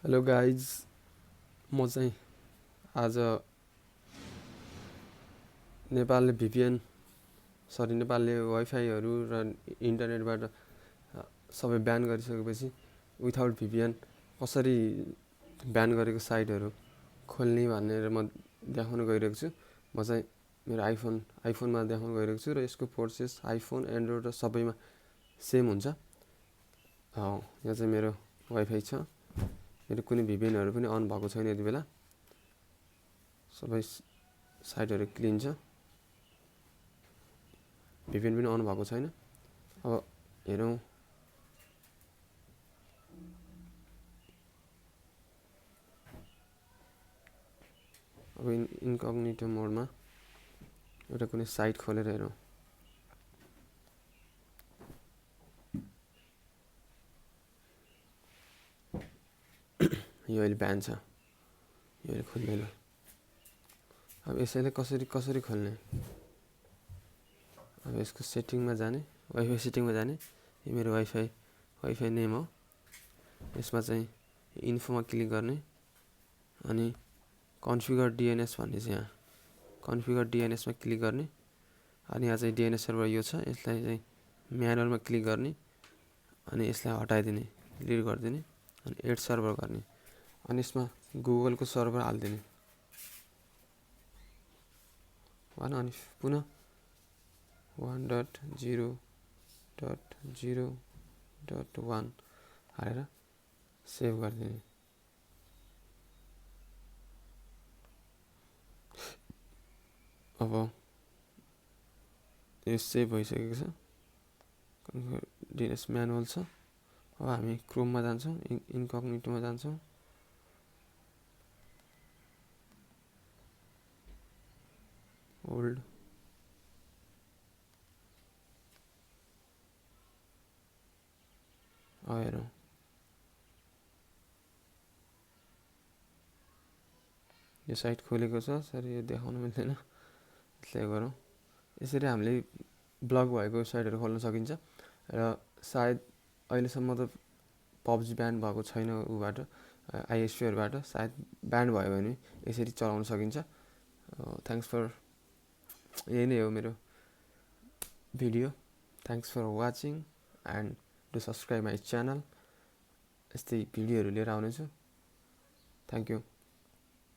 Hello guys, म चाहिँ आज नेपालले वाइफाईहरू र इन्टरनेटबाट सबै ब्यान गरिसकेपछि विथआउट भिपिएन कसरी ब्यान गरेको साइटहरू खोल्ने भनेर म देखाउन गइरहेको छु। म चाहिँ मेरो आइफोनमा देखाउन गइरहेको छु र यसको प्रोसेस आइफोन, एन्ड्रोइड र सबैमा सेम हुन्छ। यहाँ चाहिँ मेरो वाइफाई छ। मेरो कुनै भिपिएनहरू पनि अन भएको छैन यति बेला। सबै साइटहरू क्लिन छ, भिपिएन पनि अन भएको छैन। अब हेरौँ, अब इन्कग्निटो मोडमा एउटा कुनै साइट खोलेर हेरौँ। यो अहिले ब्यान छ, यो अहिले खोल्दैन। अब यसैले कसरी खोल्ने? अब यसको सेटिङमा जाने, वाइफाई सेटिङमा जाने। यो मेरो वाइफाई नेम हो। यसमा चाहिँ इन्फोमा क्लिक गर्ने अनि कन्फिगर डिएनएस भन्ने छ। यहाँ कन्फिगर डिएनएसमा क्लिक गर्ने अनि यहाँ चाहिँ डिएनएस सर्भर यो छ। यसलाई चाहिँ म्यानुअलमा क्लिक गर्ने अनि यसलाई हटाइदिने, डिलिट गरिदिने अनि एड सर्भर गर्ने अनि यसमा गुगलको सर्भर हालिदिने अनि पुनः 1.0.0.1 हालेर सेभ गरिदिने। अब यो सेभ भइसकेको छ। डिएनएस म्यानुअल छ। अब हामी क्रोममा जान्छौँ, इन्कग्निटोमा जान्छौँ। ओल्ड हेरौँ, यो साइट खोलेको छ। सरी यो देखाउन मिल्दैन, यसलाई गरौँ। यसरी हामीले ब्लक भएको साइटहरू खोल्न सकिन्छ र सायद अहिलेसम्म त पब्जी ब्यान भएको छैन ऊबाट, आइएसपीहरूबाट। सायद ब्यान भयो भने यसरी चलाउन सकिन्छ। थ्याङ्क्स फर, यही नै हो मेरो video. Thanks for watching and do subscribe my channel. यस्तै भिडियोहरू लिएर आउनेछु। Thank you.